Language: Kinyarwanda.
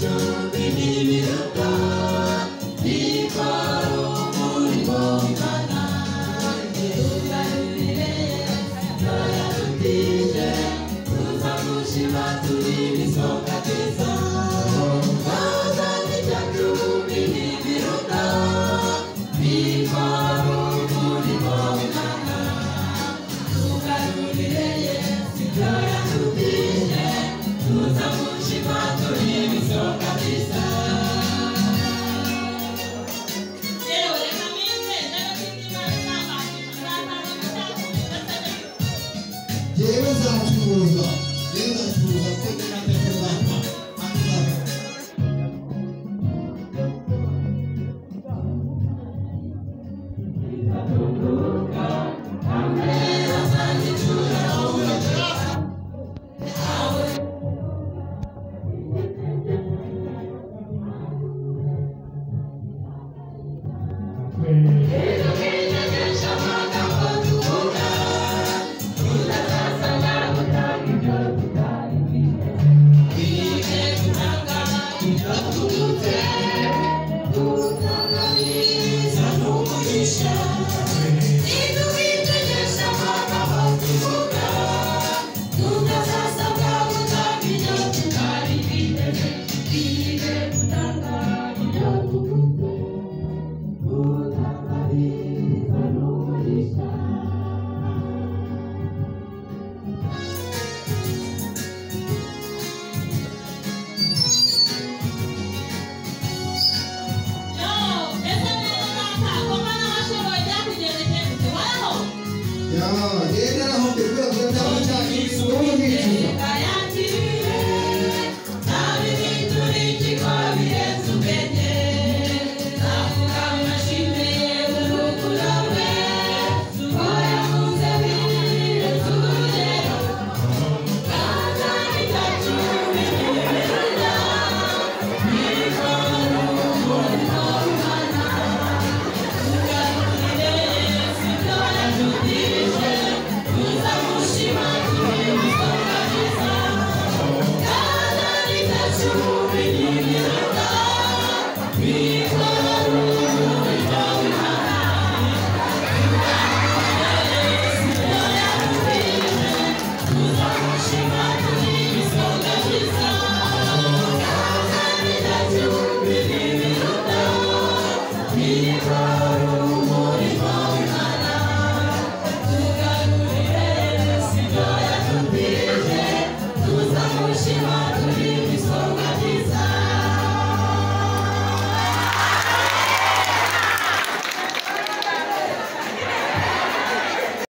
cumi n'ibiruta bikora umurimo w'Imana. Tugarurire Yesu yadutije, tuzamushima turi ibisonga byiza. Bazana icya cumi n'ibiruta bikora umurimo w'Imana. Tugarurire Yesu yadutije, tuzamushima turi ibisonga byiza. Yewe reka mpite ndagafite Imana izambashisha nzatanga icya cumi ndetse n'ibiruta. Jyewe nzacuruza, jyewe nzacuruza kuko natwe tuzapfa atuzapfa. Yo, ese mwene data ko mbona washoboye byakugendekeye gute waraho? Ya, jyewe narahombye kubera kudatanga icya cumi, ubu ndicuza. Tuzamushima turi ibisonga.